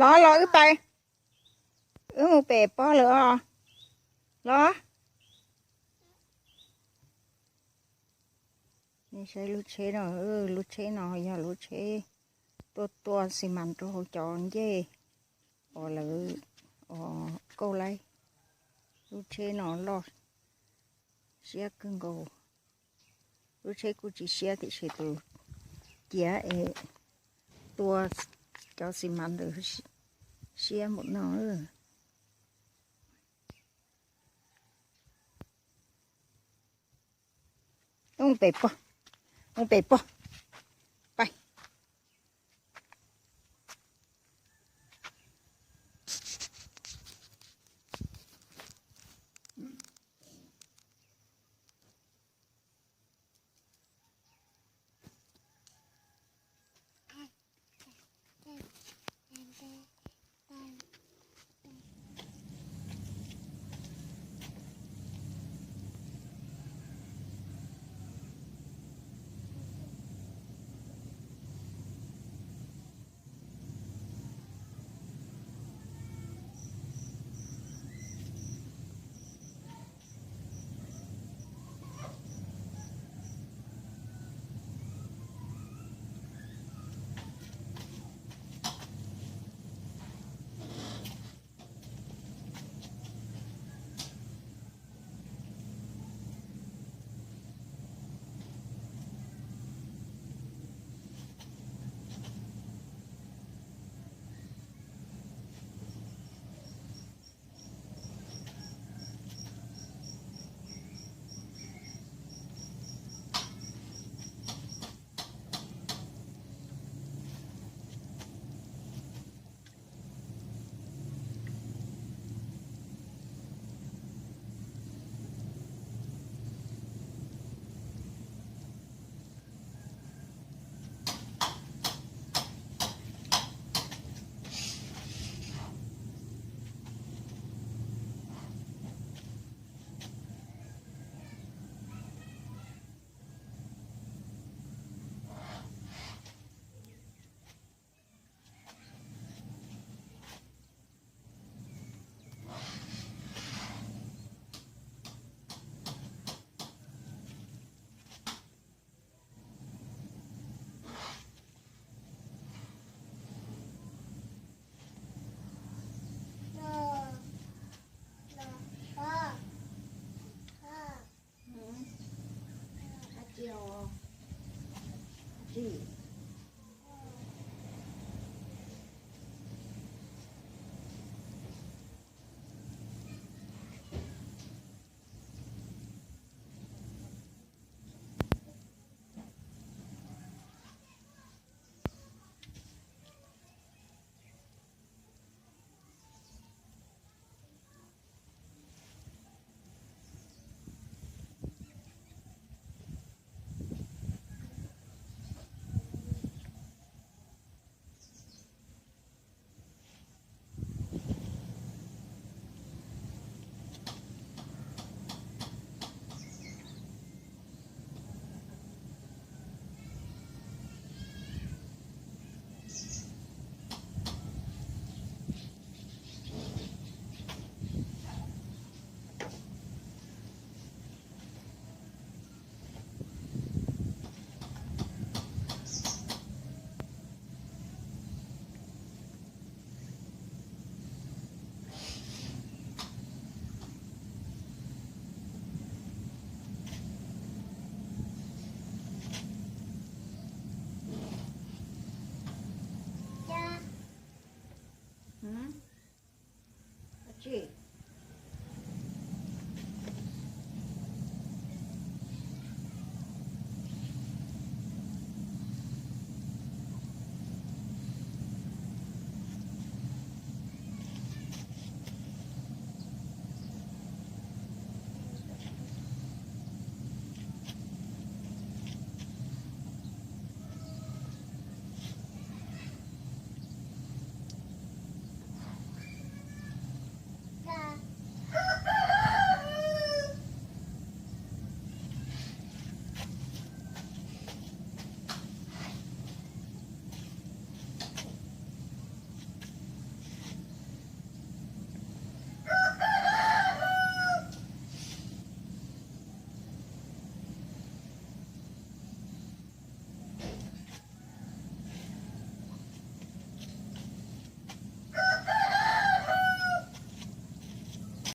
Los los wb pais, wb mus pem pog lawm os. Los, nej saib lub tsheb no, lub tsheb no yog lub tsheb tuaj tua xi mas rau hauv cov ncej uas lawv, uas kauj laib. Lub tsheb no loj siab kawg nkaus. Lub tsheb kuj tsis siab tiam sis tus ciav es tua cov xi mas ntawd siab npaum no. Mus pem pog, mus pem pog, pais.